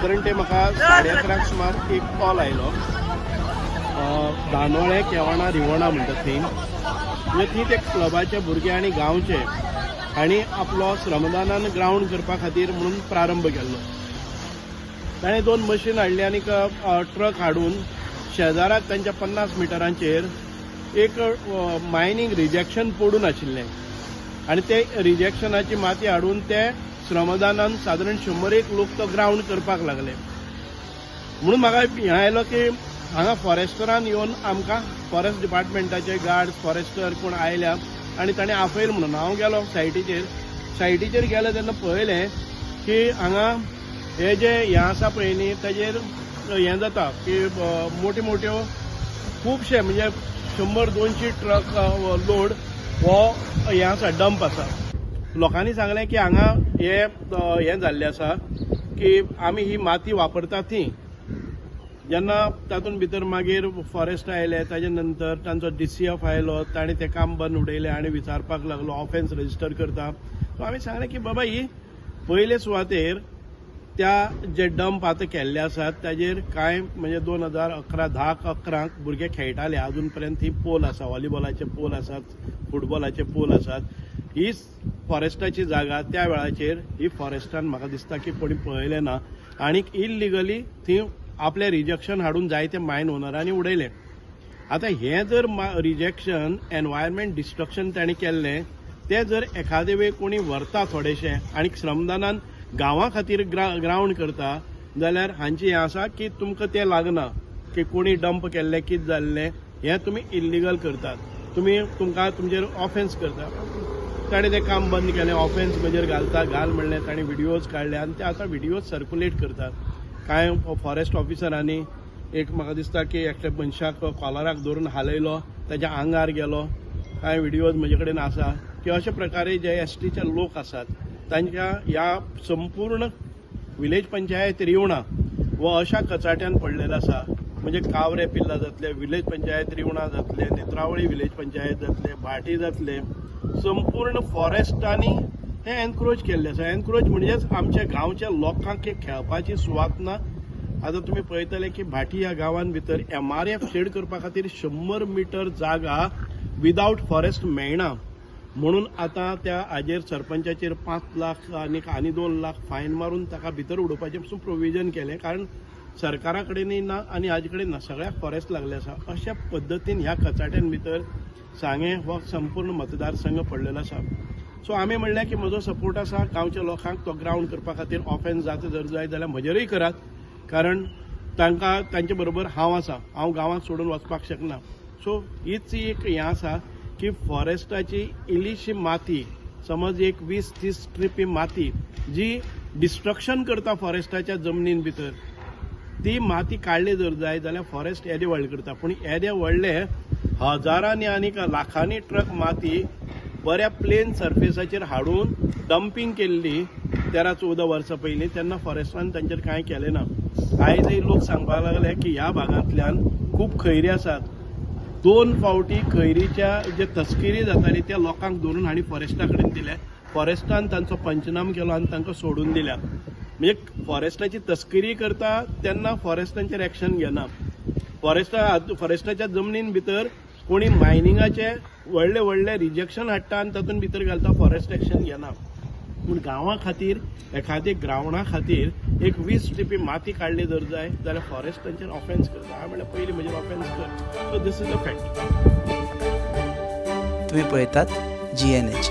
सादारण ते म्हाका 11:30 सुमार एक कॉल आयलो. दानोळे केवणा रिवणा म्हणटा थंय, म्हणजे थंय ते क्लबाचे भुरगे आनी गांवचे हांणी आपलो श्रमदानान ग्रावंड करपा खातीर म्हणून प्रारंभ केल्लो. ताणें दोन मशीन हाडली आनी ट्रक हाडून शेजाराक तांच्या 50 मिटरांचेर एक मायनींग रिजेक्शन पडून आशिल्लें आनी ते रिजेक्शनाची माती हाडून ते श्रमदानान सादारण 100 एक लोक तो ग्रावंड करपाक लागले. म्हणून म्हाका हें आयलो की हांगा फॉरेस्टरान येवन आमकां, फॉरेस्ट डिपार्टमेंटाचे गार्ड, फॉरेस्टर कोण आयल्या आनी ताणें आपयलें म्हणून हांव गेलो सायटीचेर. सायटीचेर गेलो तेन्ना पळयलें की हांगा हे जे हें आसा पळय न्ही, ताजेर हें जाता की मोट्यो मोट्यो खुबशे, म्हणजे 100-200 ट्रक लोड हो हें आसा, डंप आसा. लोकांनी सांगलें की हांगा हे हें जाल्लें आसा की आमी ही माती वापरता ती. जेन्ना तातूंत भितर मागीर फॉरेस्ट आयले, ताजे नंतर तांचो डीसीएफ आयलो, ताणें तें काम बंद उडयलें आनी विचारपाक लागलो, ऑफेन्स रजिस्टर करता. सो आमी सांगलें की बाबा, ही पयले सुवातेर त्या जे डंप आतां केल्ले आसात ताजेर कांय म्हणजे 2011, 10क 11क भुरगे खेळटाले. अजून पर्यंत ही पोल आसा, व्हॉलीबॉलाचे पोल आसात, फुटबॉलाचे पोल आसात. ही फॉरेस्टाची जागा त्या वेळाचेर ही फॉरेस्टान म्हाका दिसता की कोणी पळयलें ना आनी इलिगली थंय आपलें रिजेक्शन हाडून जायते मायन ओनरांनी उडयलें. आतां हें जर रिजेक्शन एनवायरमेंट डिस्ट्रक्शन ताणें केल्लें, तें जर एखादे वेळ कोणी व्हरता थोडेशें आनी श्रमदानान गांवा खातीर ग्रावंड करता जाल्यार हांचें हें आसा की तुमकां तें लागना की कोणी डंप केल्लें, कितें जाल्लें, हें तुमी इल्लिगल करतात, तुमी तुमकां तुमचेर ऑफेन्स करता. ताणें तें काम बंद केलें. ऑफेन्स म्हजेर घालता घाल म्हणलें. ताणें व्हिडियोज काडले आनी ते आतां व्हिडियोज सर्कुलेट करतात. कांय फॉरेस्ट ऑफिसरांनी एक म्हाका दिसता की एकट्या मनशाक कॉलराक धरून हालयलो, ताच्या आंगार गेलो. कांय व्हिडियोज म्हजे कडेन आसा की अशा प्रकारे जे एसटीचे लोक आसात तांच्या ह्या संपूर्ण विलेज पंचायत रिवणा हो अशा कचाट्यान पडलेलो आसा. म्हणजे कावरे पिल्ला जातले, विलेज पंचायत रिवणा जातले, नेत्रावळी विलेज पंचायत जातले, भाटी जातले, संपूर्ण फॉरेस्टांनी हे एनक्रोच केल्ले आसा. एनक्रोच म्हणजेच आमच्या गांवच्या लोकांक एक खेळपाची सुवात ना. आतां तुमी पळयतले की भाटी ह्या गांवान भितर एमआरएफ शेड करपा खातीर 100 मिटर जागा विदावट फॉरेस्ट मेळना. म्हणून आतां त्या हाजेर सरपंचाचेर 5 लाख आनी आनी 2 लाख फायन मारून ताका भितर उडोवपाचें पसून प्रोविजन केलें, कारण सरकारा कडेनय ना आनी हाजे कडेन ना, सगळ्याक फॉरेस्ट लागले आसा. अशा पद्दतीन ह्या कचाट्यान भितर सांगें हो संपूर्ण मतदारसंघ पडलेलो आसा. सो आमी म्हणलें की म्हजो सपोर्ट आसा गांवच्या लोकांक. तो ग्रावंड करपा खातीर ऑफेन्स जाता जर जाय जाल्यार म्हजेरूय करात, कारण तांकां तांचे बरोबर हांव आसा. हांव गांवांत सोडून वचपाक शकना. सो हीच एक हें आसा की फॉरेस्टाची इल्लीशी माती, समज एक 20-30 ट्रिपी माती जी डिस्ट्रक्शन करता फॉरेस्टाच्या जमनीन भितर, ती माती काडली जर जाय जाल्यार फॉरेस्ट येदे व्हडले करता. पूण येदे व्हडले हजारांनी आनी लाखांनी ट्रक माती बऱ्या प्लेन सर्फेसाचेर हाडून डंपींग केल्ली 13-14 वर्सां पयलीं, तेन्ना फॉरेस्टान तांचेर कांय केलें ना. आयजय लोक सांगपाक लागले की ह्या भागांतल्यान खूब खैरी आसात. दोन फावटी खैरीच्या जे तस्किरी जाताली त्या लोकांक धरून हांणी फॉरेस्टा कडेन दिले. फॉरेस्टान तांचो पंचनाम केलो आनी तांकां सोडून दिल्या. म्हणजे फॉरेस्टाची तस्करी करता तेन्ना फॉरेस्ट तांचेर एक्शन घेना. फॉरेस्टाच्या जमनीन भितर कोणी मायनिंगाचे व्हडले व्हडले रिजेक्शन हाडटा आनी तातूंत भितर घालता, फॉरेस्ट एक्शन घेना. पूण गांवा खातीर, एखादे ग्रावंडा खातीर एक 20 ट्रिपी माती काडली जर जाय जाल्यार फॉरेस्ट तांचेर ऑफेन्स करता. हांवें म्हणल्यार पयलीं म्हजेर ऑफेन्स कर. So this is a fact. तुम्ही पळयतात जीएनएच.